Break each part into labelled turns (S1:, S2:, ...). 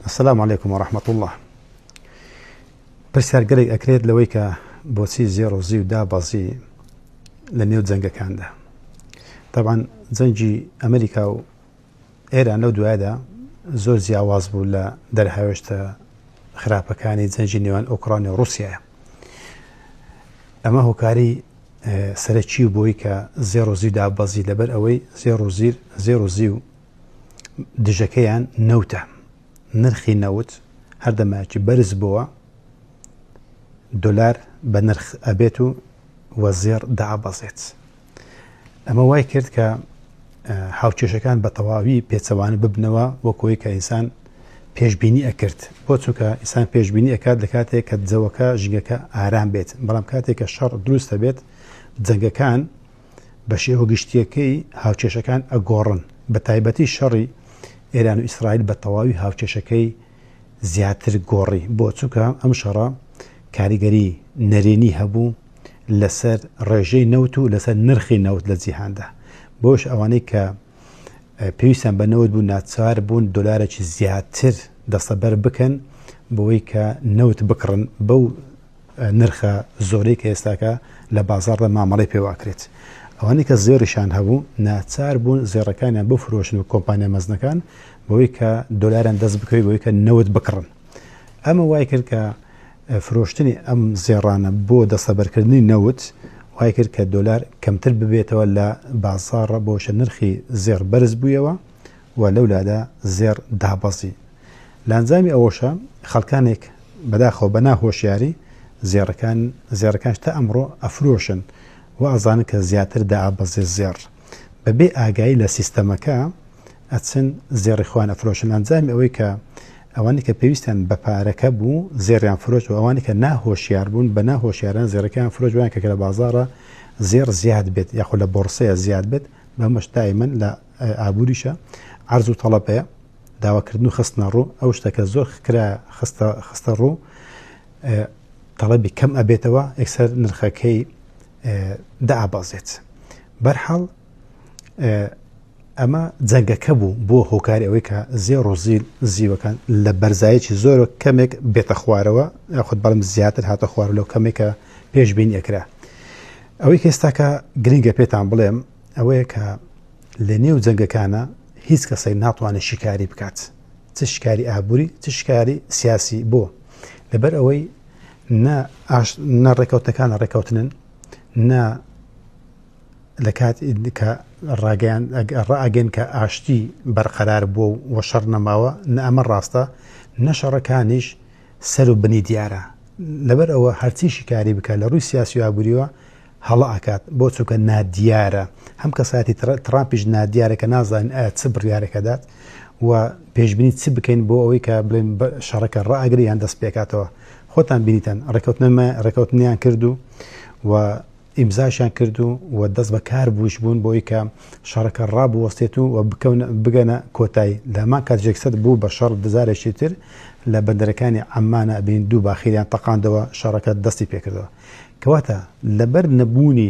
S1: السلام علیکم و رحمة اللە پرسیارگەلێک ئەکرێت لەوەی کە بۆچی زێڕ و زیو دابەزی لە نێو جەنگەکاندا تەبعەن جەنگی ئەمریکا و ئێران لەو دوایدا زۆر جیاواز بوو لە دەرهاوێشتە خراپەکانی جەنگی نێوان ئۆکرانیا و ڕوسیایە ئەمە هۆکاری سەرەکی بۆی کە زێڕ و زیو دابەزی لەبەر ئەوەی زێڕ و زیر زێڕ و زیو دژەکەیان نەوتە نرخی نەوت هەردەمایەکی بەرز بووە دۆلار بە نرخ ئەبێت و وە زێڕ دابەزێت ئەمە وای کرد کە هاوکێشەکان بە تەواوی پێچەوانە ببنەوە وەکۆی کە ئینسان پێشبینی ئەکرد بۆ چونکە ئینسان پێشبینی ئەکات لە کاتێک کە جەوەکە ژینگەکە ئارام بێت بەڵام کاتێک کە شەڕ دروستە بێت جەنگەکان بە شێوە گشتیەکەی هاوکێشەکان ئەگۆڕن بە تایبەتی شەڕی ئێران و ئیسرائیل بە تەواوی هاوکێشەکەی زیاتر گۆڕی بۆ چونکە ئەم شەڕە کاریگەری نەرێنی هەبوو لەسەر ڕێژەی نەوت و لەسەر نرخی نەوت لە جیهاندا بۆش ئەوانەی کە پێویستیان بە نەوت بوو ناچار بوون دۆلارێکی زیاتر دەستەبەر بکەن بۆی کە نەوت بکڕن بەو نرخە زۆرەی کە ئێستاکە لە بازاڕدا مامەڵەی پێوەکرێت. ئەوانەی کە زێڕیشان هەبوو ناچار بوون زێڕەکانیان بفرۆشن و کۆمپانیا مەزنەکان بەوەی کە دۆلاریان دەست بکەوێت بەوەی کە نەوت بکڕن. ئەمە وای کرد کە فرۆشتنی ئەم زێڕانە بۆ دەستەبەرکردنی نەوت وای کرد کە دۆلار کەمتر ببێتەوە لە بازاڕە بۆشە نرخی زێڕ بەرز بوویەوە و لەولادا زێڕ دابەزی. لە ئەنجامی ئەوەشا خەڵکانێک بەداخەوە بە ناهۆشیاری زێڕەکان زێڕەکانش تا ئەمڕۆ ئەفرۆشن و ئەزانن کە زیاتر دائەبەزێ زێڕ بەبێ ئاگایی لە سیستەمەکە ئەچن زێڕی خۆیان ئەفرۆشن لە ئەنجامی ئەوەی کە ئەوانەی کە پێویستیان بە پارەکە بوو زێڕیان فرۆشت و ئەوانەی کە ناهۆشیار بوون بە ناهۆشیاران زێڕەکەیان فرۆشت بۆیان کە لە بازاڕە زێڕ زیاد بێت یاخود لە بۆڕسەیە زیاد بێت بەمەش دائیمەن لە ئابووریشە عەرز و تەڵەب هەیە داواکردن و خستنە ڕوو ئەو شتە کە زۆر کرا خستە خستە ڕوو تەڵەبی کەم ئەبێتەوە ئێکسەر نرخەکەی دابەزێت بەرحاڵ ئەمە جەنگەکە بوو بۆ هۆکاری ئەوەی کە زێڕ و زیل زیوەکان لە بەرزایەکی زۆر کەمێک بێتە خوارەوە یاخود بەڵم زیاتر هاتە خوار لەو کەمێک کە پێشبینی ئەکرا ئەوەی کە ئێستاکە گرنگە پێتان بڵێم ئەوەیە کە لە نێو جەنگەکانە هیچ کەسێک ناتوانێت شیکاری بکات چ شکاری ئابووری چ شکاری سیاسی بۆ لەبەر ئەوەی نە ڕێکەوتەکان ڕێکەوتنن نە لە کات کە ڕاگەیان ڕائەگەن کە ئاشتی بەرقەرار بووە و شەڕ نەماوە نە ئەمە ڕاستە نە شەڕەکانیش سەر و بنی دیارە لەبەر ئەوە هەرچی شیکاری بکە لە ڕووی سیاسی و ئابووریەوە هەڵە ئەکات بۆ چونکە نادیارە هەم کەسایەتی ترامپیش نادیارە کە نازانین ئایا چ بڕیارێک ئەدات و پێشبینی چ بکەین بۆ ئەوەی کە بڵێن شەڕەکە ڕائەگرێ یان دەست پێکاتەوە خۆتان بینیتان ڕێکەوتنەمە ڕێکەوتنیان کرد و و ئیمزاشیان کرد و و دەست بە کار بووش بوون بۆی کە شەڕەکە ڕابوەستێت و و بکەون بگەنە کۆتایی لە هەمان کات ژێکسەر بوو بە شەڕ دزارێکی تر لە بەندەرەکانی عەممانە بین دوو باخیریان تەقاندەوە شەڕەکە دەستی پێکردەوە کەواتە لەبەر نەبوونی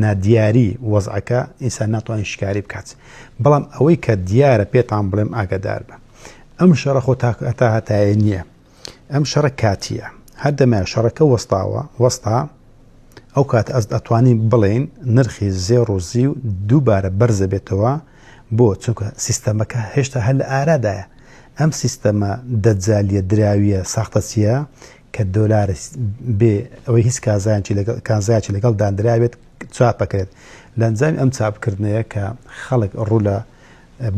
S1: نادیاری وەزعەکە ئینسان ناتوانێت شکاری بکات بەڵام ئەوەی کە دیارە پێتان بڵێم ئاگادار بە ئەم شەڕە خۆ تا هەتایە نییە ئەم شەڕە کاتیە هەر دەمە شەڕەکە وەستاوە وەستا ئەو کات ئەز ئەتوانین بڵێن نرخی زێڕ و زیو دووبارە بەرزە بێتەوە بۆ چونکە سیستەمەکە هێشتا هەر لە ئارادایە ئەم سیستەمە دەجالیە دراویە ساختەچیە کە دۆلار بێ ئەوەی هیچ کازایەکی لەگەڵ کانزایەکی لەگەڵ داندرابێت چاپ ئەکرێت لە ئەنجامی ئەم چاپکردنەیە کە خەڵک ڕوو لە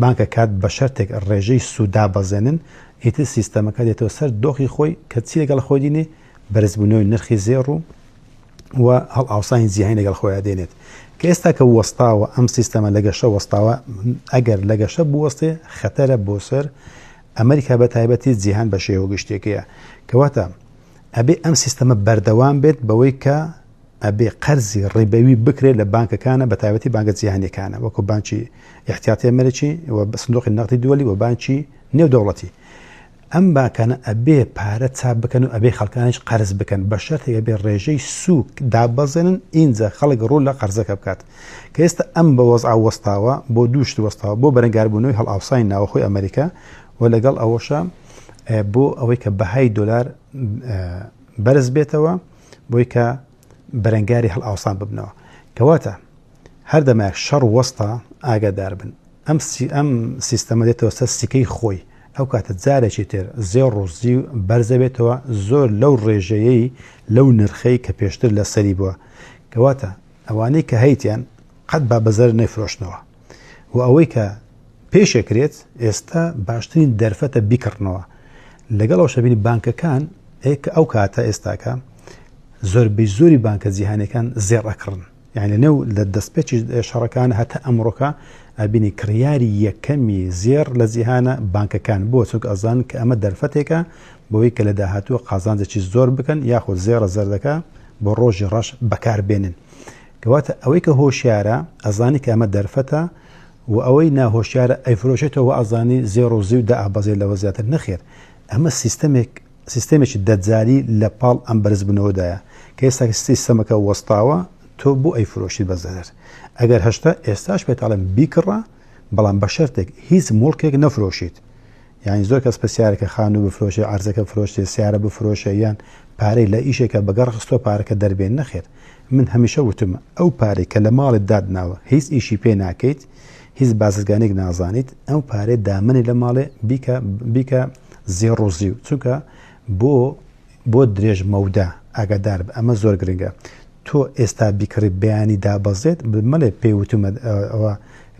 S1: بانکە کات بە شەرتێک ڕێژەی سوود دابەزێنن ئیتر سیستەمەکە دێتەوە سەر دۆخی خۆی کە چی لەگەڵ خۆی دینێ بەرزبوونەوەی نرخی زێڕ و و هەڵئاوسانی جیهانی لەگەڵ خۆیان دێنێت کە ئێستا کە وەستاوە ئەم سیستەمە لە گەشە وەستاوە ئەگەر لە گەشە بوەستێ خەتەرە بۆ سەر ئەمریکا بە تایبەتی جیهان بە شێوە گشتیەکەیە کەواتە ئەبێ ئەم سیستەمە بەردەوام بێت بەوەی کە ئەبێ قەرزی ڕیبەوی بکرێت لە بانکەکانە بە تایبەتی بانکە جیهانیەکانە وەکو بانکی احتیاطی ئەمریکی و سندوقی نەقدی دووەلی و بانکی نێودەوڵەتی ئەم بانکانە ئەبێ پارە چاپ بکەن و ئەبێ خەڵکانیش قەرز بکەن بە شەرتێک ئەبێ ڕێژەی سووک دابەزێنن ئینجا خەڵک ڕوو لە قەرزەکە بکات کە ئێستا ئەم بە وەزع وەستاوە بۆ دوو شت وەستاوە بۆ بەرەنگاربوونەوەی هەڵئاوسانی ناوەخۆی ئەمریکا و لەگەڵ ئەوەشە بۆ ئەوەی کە بەهای دۆلار بەرز بێتەوە بۆی کە بەرەنگاری هەڵئاوسان ببنەوە کەواتە هەردەمایەک شەڕ وەستا ئاگادار بن ئەم ئەم سیستەمە دێتەوە سەر سیکەی خۆی ئەو کاتە جارێکی تر زێڕ و زیو بەرزەبێتەوە زۆر لەو ڕێژەیەی لەو نرخەی کە پێشتر لەسەری بووە کەواتە ئەوانەی کە هەیتیان قەت با بەزەر نەیفرۆشنەوە و ئەوەی کە پێشێکرێت ئێستا باشترین دەرفەتە بیکڕنەوە لەگەڵ ئەو شەبینی بانکەکان کە ئەو کاتە ئێستاکە زۆربەی زۆری بانکە جیهانەکان زێڕ ئەکڕن یعنی لە نێو لە دەستپێکی شەڕەکان هەتا ئەمڕۆکە ئەبینی کڕیاری یەکەمی زێڕ لە جیهانە بانکەکان بۆ چونکە ئەزان کە ئەمە دەرفەتێکە بۆی کە لە داهاتووە قازانجێکی زۆر بکەن یاخود زێڕە زەردەکە بۆ ڕۆژی ڕەش بەکاربێنن کەواتە ئەوەی کە هۆشیارە ئەزانی کە ئەمە دەرفەتە و ئەوەی ناهۆشیارە ئەیفرۆشێتەوە ئەزانی زێڕ و زیو دائەبەزێت لەوە زیاتر نەخێر ئەمە سیستەمێک سیستەمێکی دەجالی لە پاڵ ئەم بەرزبوونەوەدایە کە ئێستا سیستەمەکە وەستاوە تۆ بۆ ئەیفرۆشیت بە زەرەر ئەگەر هەشتا ئێستاش پێتاڵێم بیکڕە بەڵام بە شەرتێک هیچ موڵکێک نەفرۆشیت یانی زۆر کەس پرسیارە کە خانوو بفرۆشێ عەرزەکە بفرۆشێ سیارە بفرۆشێ یان پارەی لە ئیشێکە بەگەڕ خستووە پارەکە دەربێن نەخێر من هەمیشە وتم ئەو پارەی کە لە ماڵت دادناوە هیچ ئیشی پێ ناکەیت هیچ بازرگانێک نازانیت ئەو پارەی دامنی لە ماڵێ بیکە بیکە زێڕ و زیو چونکە بۆ بۆ درێژ مەودا ئاگادار بە ئەمە زۆر گرنگە تۆ ئێستا بیکڕی بەیانی دابەزێت مەڵێ پێی وتومە ئەوە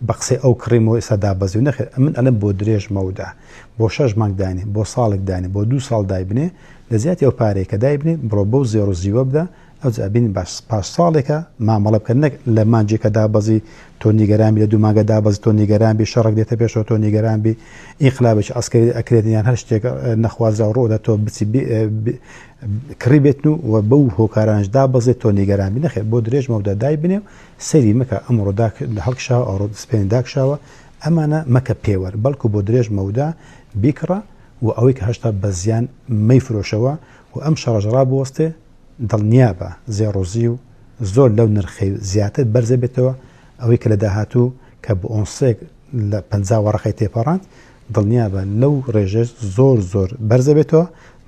S1: بە قسەی ئەو کڕیمەوە ئێستا دابەزی و نەخێر ئەمن ئەلم بۆ درێژ مەودا بۆ شەش مانگ دانێ بۆ ساڵێک دانێ بۆ دوو ساڵ دایبنێ لە زیاتی ئەو پارەیە کە دایبنێ بڕۆ بەو زێڕ و زیوە بدە ئەوجا ئەبینی باش پاش ساڵێکە مامەڵە بکە نەک لە مانجێکە دابەزی تۆ نیگەران بی لە دوو مانگە دابەزی تۆ نیگەران بی شەڕێک دێتە پێشەوە تۆ نیگەران بی ئینقلابێکی عەسکەری ئەکرێت یان هەر شتێک نەخوازراو ڕوودا تۆ بچی کڕی بێتن و و بەو هۆکارانش دابەزێت تۆ نیگەران بی نەخێر بۆ درێژ مەودا دای بنێ و سەیری مەکە ئەمڕۆ هەڵکشاوە ئەوڕۆ سپێنی داکشاوە ئەمانە مەکە پێوەر بەڵکو بۆ درێژ مەودا بیکڕە و ئەوەی کە هەشتا بە زیان مەیفرۆشەوە و ئەم شەڕەش ڕابوەستێ دڵنیابە زێڕ و زیو زۆر لەو نرخەی زیاتر بەرزەبێتەوە، ئەوەی کە لە داهاتوو کە بۆ ئۆنسێک لە 50 وەڕەقەی تێپەڕاند دڵنیابە لەو ڕێژەش زۆر زۆر بەرزەبێتەوە،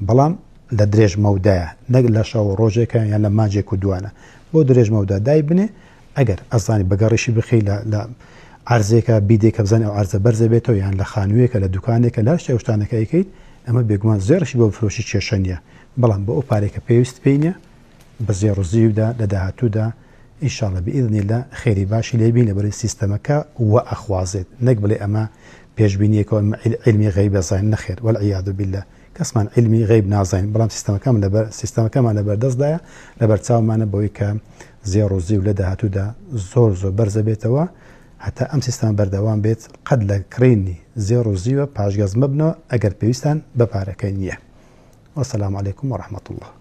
S1: بەڵام لە درێژ مەودایە نەک لە شەو و ڕۆژێکە یان لە مانجێک و دوانە، بۆ درێژ مەودا دایبنێ ئەگەر ئەزانی بە گەڕیشی بخەی لە لە عەرزێکە بیدەی کە بزانی ئەو عەرزە بەرزەبێتەوە یان لە خانوویەکە لە دوکانێکە لە هەر شتێک ئەو شتانەکە ئەیکەیت ئەمە بێگومان زێڕیشی بۆ بفرۆشی کێشە نییە بەڵام بۆ ئەو پارەی کە پێویست پێی نیە بە زێڕ و زیودا لە داهاتوودا ان شاء اللە باذن اللە خێری باشی لێ بین لەبەرئ سیستەمەکە وا ئەخوازێت نەک بڵێ ئەمە پێشبینیەکە و ئەمە عیلمی غەیب ئەزانین نەخێر والعیاذ باللە کەسمان عیلمی غەیب نازانین بەڵام سیستەمەکەمان لەبەر سیستەمەکەمان لەبەردەستدایە لەبەرچاومانە بەوەی کە زێڕ و زیو لە داهاتوودا زۆر زۆر بەرزەبێتەوە هەتا ئەم سیستەمە بەردەوام بێت قەت لە کڕینی زێڕ و زیوە پاشگەز مەبنەوە ئەگەر پێویستان بە پارەکە نییە. والسلام علیکم ورحمة اللە.